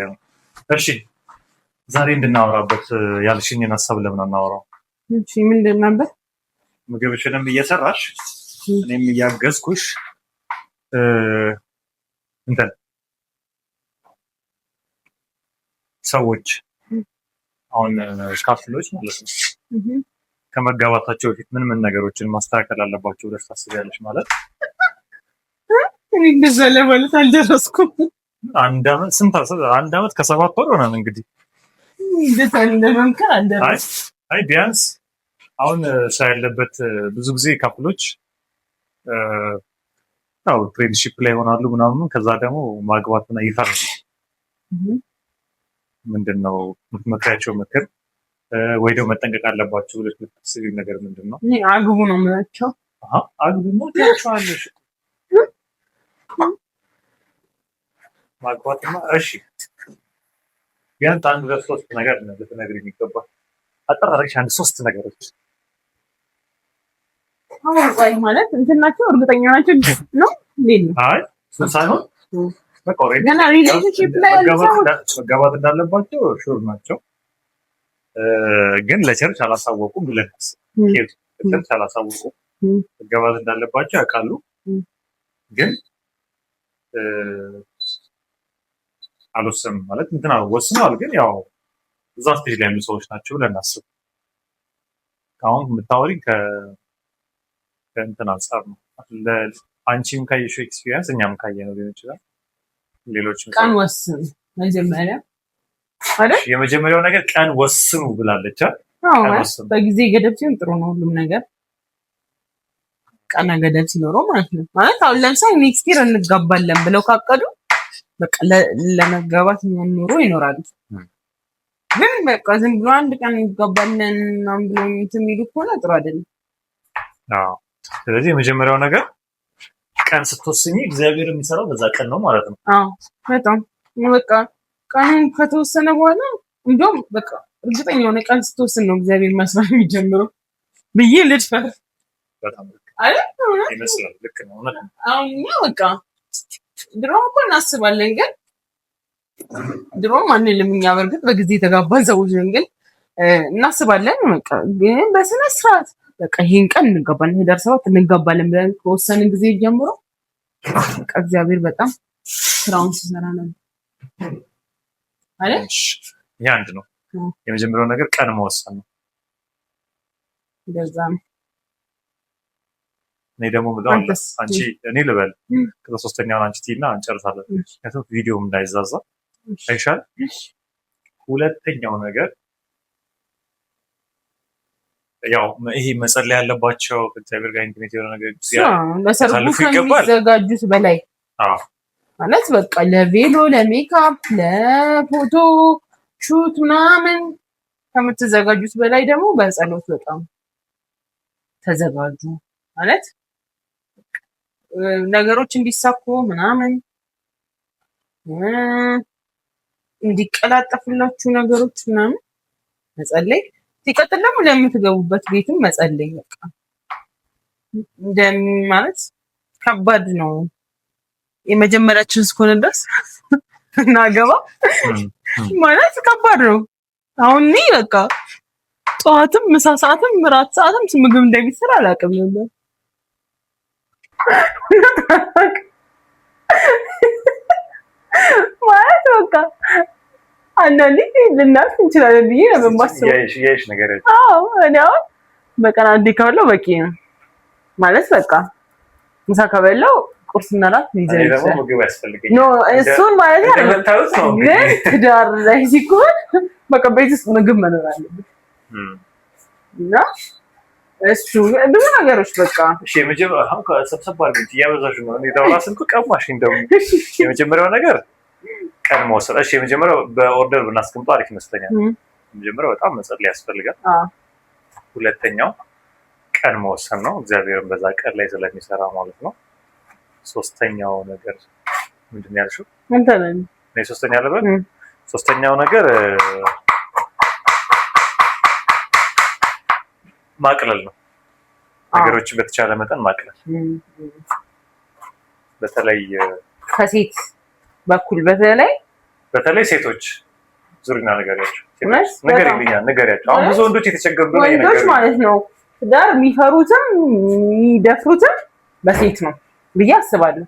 ነው። እሺ፣ ዛሬ እንድናወራበት ያልሽኝን ሀሳብ ለምን አናወራው? እሺ፣ ምንድን ነበር? ምግብሽንም እየሰራሽ እኔም እያገዝኩሽ እንትን ሰዎች አሁን couple ኦች ማለት ነው ከመጋባታቸው በፊት ምን ምን ነገሮችን ማስተካከል አለባቸው ብለሽ ታስቢያለሽ? ማለት እኔ እንደዛ ለማለት አልደረስኩም። አንድ አመት ስንት 1 አመት ከ7 ወር ሆነን እንግዲህ። እንደዛ ለመምከር አልደረስኩም። አይ ቢያንስ አሁን ሰው ያለበት ብዙ ጊዜ couple ኦች ያው friendship ላይ ይሆናሉ ምናምን፣ ከዛ ደግሞ ማግባት ምናምን ይፈራሉ። ምንድን ነው የምትመክሪያቸው ምክር ወይ ደግሞ መጠንቀቅ አለባቸው ብለሽ የምታስቢው ነገር ምንድን ነው? እኔ አግቡ ነው የምላቸው። አሀ፣ አግቡማ ትያቸዋለሽ። ማግባትማ እሺ፣ ቢያንስ አንድ ሁለት ሶስት ነገር ልትነግሪኝ ይገባል። አጠር አድርገሽ አንድ ሶስት ነገሮች። አሁን ቆይ፣ ማለት እንትን ናቸው፣ እርግጠኛ ናቸው ነው፣ እንዴት ነው? አይ እሱን ሳይሆን በቃ already ገና relationship ላይ ያሉ ሰዎች መጋባት እንዳለባቸው sure ናቸው፣ ግን ለ church አላሳወቁም ብለን ለ church አላሳወቁም። መጋባት እንዳለባቸው ያውቃሉ፣ ግን አልወሰኑም። ማለት እንትን ወስነዋል፣ ግን ያው እዛ stage ላይ ያሉ ሰዎች ናቸው ብለን እናስብ። አሁን የምታወሪኝ ከእንትን አንጻር ነው። አንቺም ካየሽው experience እኛም ካየነው ሊሆን ይችላል። ሌሎችም ቀን ወስኑ መጀመሪያ አይደል? የመጀመሪያው ነገር ቀን ወስኑ ብላለች። አዎ፣ ቀን ወስኑ። በጊዜ ገደብ ሲሆን ጥሩ ነው ሁሉም ነገር፣ ቀነ ገደብ ሲኖረው ማለት ነው። ማለት አሁን ለምሳሌ next year እንጋባለን ብለው ካቀዱ በቃ ለመጋባት የሚሆን ኑሮ ይኖራሉ። ግን በቃ ዝም ብሎ አንድ ቀን እንጋባለን ምናምን ብሎ እንትን የሚሉ ከሆነ ጥሩ አይደለም። አዎ። ስለዚህ የመጀመሪያው ነገር ቀን ስትወስኚ እግዚአብሔር የሚሰራው በዛ ቀን ነው ማለት ነው። አዎ፣ በጣም በቃ ቀኑን ከተወሰነ በኋላ እንዲያውም በቃ እርግጠኛ የሆነ ቀን ስትወስን ነው እግዚአብሔር መስራት የሚጀምረው ብዬ ልድፈር። በጣም ልክ አይደል? ይመስላል። ልክ ነው፣ እውነት ነው። አሁን እኛ በቃ ድሮም እኮ እናስባለን፣ ግን ድሮም አንልም እኛ፣ በእርግጥ በጊዜ የተጋባን ሰዎች ነን፣ ግን እናስባለን። በቃ ግን በስነ ስርዓት በቃ ይሄን ቀን እንጋባለን፣ ህዳር 7 እንጋባለን ብለን ከወሰንን ጊዜ ጀምሮ በቃ እግዚአብሔር በጣም ስራውን ሲሰራ ነበር አይደል? እሺ፣ ይሄ አንድ ነው። የመጀመሪያው ነገር ቀን መወሰን ነው። እንደዛ ነው። እኔ ደግሞ ምለው አለ። አንተስ? አንቺ እኔ ልበል፣ ከዛ ሶስተኛውን አንቺ ትይና እንጨርሳለን። ምክንያቱም ቪዲዮም እንዳይዛዛ አይሻል። ሁለተኛው ነገር ያው ይሄ መጸለይ ያለባቸው ከእግዚአብሔር ጋር intimate የሆነ ነገር ጊዜ ለሰርጉ ያሳልፉ ይገባል። ከሚዘጋጁት በላይ ማለት በቃ ለቬሎ፣ ለሜካፕ፣ ለፎቶ shoot ምናምን ከምትዘጋጁት በላይ ደግሞ በጸሎት በጣም ተዘጋጁ። ማለት ነገሮች እንዲሳኩ ምናምን እንዲቀላጠፍላችሁ ነገሮች ምናምን መጸለይ። ሲቀጥል ደግሞ ለምትገቡበት ቤትም መጸለይ። በቃ እንደ ማለት ከባድ ነው፣ የመጀመሪያችን እስከሆነ ድረስ እናገባ ማለት ከባድ ነው። አሁን እኔ በቃ ጠዋትም ምሳ ሰዓትም እራት ሰዓትም ምግብ እንደሚሰራ አላውቅም ነበር። ማለት በቃ አንዳንዴ ልናልፍ እንችላለን ብዬ ነበር የማስበው። እያየሽ ነገር አዎ፣ እኔ አሁን በቀን አንዴ ከበላሁ በቂ ነው። ማለት በቃ ምሳ ከበላሁ ቁርስና እራት ሊይዘኝ እኔ ደግሞ ይችላል። ምግብ ያስፈልገኛል። No፣ እሱን ማለት አይደለም፣ እንደምታዩት ነው ግን እንግዲህ። ትዳር ላይ ሲሆን በቃ ቤት ውስጥ ምግብ መኖር አለበት እና እሱ ብዙ ነገሮች በቃ። እሺ፣ የመጀመሪያው አሁን ሰብሰብ አድርጊ፣ እያበዛሽ ነው። እኔ ዳውራ ስልኩ ቀማሽኝ ደግሞ። የመጀመሪያው ነገር ቀን መወሰን። እሺ፣ የመጀመሪያው በ order ብናስቀምጠው አሪፍ ይመስለኛል። የመጀመሪያው በጣም መጸለይ ያስፈልጋል። ሁለተኛው ቀን መወሰን ነው፣ እግዚአብሔርን በዛ ቀን ላይ ስለሚሰራ ማለት ነው። ሶስተኛው ነገር ምንድን ነው ያልሽው? አንተ ነህ። እኔ ሶስተኛ ልበል? ሶስተኛው ነገር ማቅለል ነው። ነገሮችን በተቻለ መጠን ማቅለል፣ በተለይ ከሴት በኩል በተለይ በተለይ ሴቶች ዙሪና ንገሪያቸው፣ እውነት ንገሪልኛ፣ ንገሪያቸው። አሁን ብዙ ወንዶች የተቸገሩ እንደሆነ ወንዶች እየነገሩኝ ማለት ነው ትዳር የሚፈሩትም የሚደፍሩትም በሴት ነው ብዬ አስባለሁ።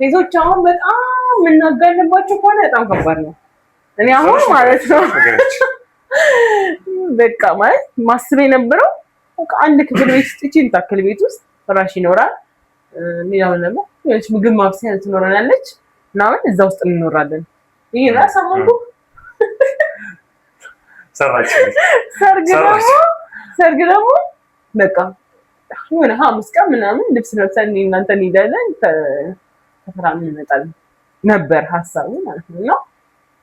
ሴቶች አሁን በጣም የምናጋልባቸው ከሆነ በጣም ከባድ ነው። እኔ አሁን ማለት ነው ንገሪያቸው። በቃ ማለት ማስብ የነበረው በቃ አንድ ክፍል ቤት ውስጥ ይቺን ታክል ቤት ውስጥ ፍራሽ ይኖራል፣ ሌላው ደግሞ የሆነች ምግብ ማብሰያ ትኖረናለች ምናምን እዛ ውስጥ እንኖራለን። ይሄ ራስ አመንኩ። ሰራች። ሰርግ ደግሞ ሰራች። ሰርግ ደግሞ በቃ የሆነ ሐሙስ ቀን ምናምን ልብስ ለብሰን እኔ እናንተ እንሄዳለን፣ ተፈራምን እንመጣለን ነበር ሀሳቡ ማለት ነው። እና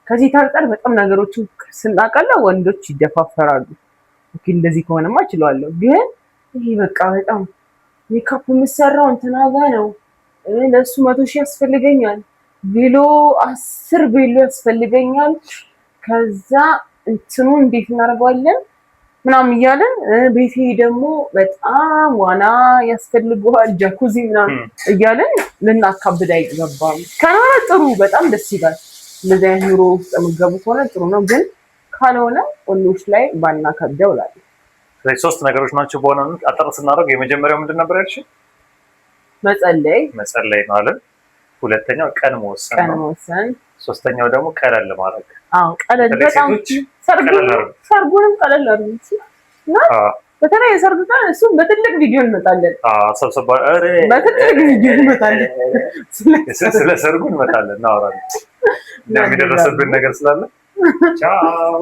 ከሴት አንጻር በጣም ነገሮችን ስናቀለው ወንዶች ይደፋፈራሉ። Okay እንደዚህ ከሆነማ እችለዋለሁ። ግን ይሄ በቃ በጣም ሜካፕ የምሰራው እንትና ጋ ነው፣ ለእሱ 100,000 ያስፈልገኛል፣ ቬሎ 10 ቬሎ ያስፈልገኛል፣ ከዛ እንትኑ እንዴት እናደርገዋለን ምናምን እያለን፣ ቤቴ ደግሞ በጣም ዋና ያስፈልገዋል፣ ጃኩዚ ምናምን እያለን ልናካብድ አይገባም። ከኖረ ጥሩ፣ በጣም ደስ ይላል። እንደዚህ አይነት ኑሮ ውስጥ የምገቡ ከሆነ ጥሩ ነው። ግን ካልሆነ ወንዶች ላይ ባናከብደው እላለሁ። ስለዚህ ሶስት ነገሮች ናቸው በሆነ አጠር ስናደርግ፣ የመጀመሪያው ምንድን ነበር ያልሽኝ? መጸለይ። መጸለይ ነው አለን። ሁለተኛው ቀን መወሰን ቀን ነው። መወሰን። ሶስተኛው ደግሞ ቀለል ማድረግ። አዎ ቀለል በተለይ በጣም ሴቶች ቀለል አድርጉ። ሰርጉንም ቀለል አድርጉት እና በተለይ የሰርግ ቀን እሱም በትልቅ ቪዲዮ እንመጣለን። አዎ፣ ሰብሰባ ኧረ በትልቅ ቪዲዮ እንመጣለን። ስለ ሰርጉ እንመጣለን፣ እናወራለን። እኛም የደረሰብን ነገር ስላለ ቻው።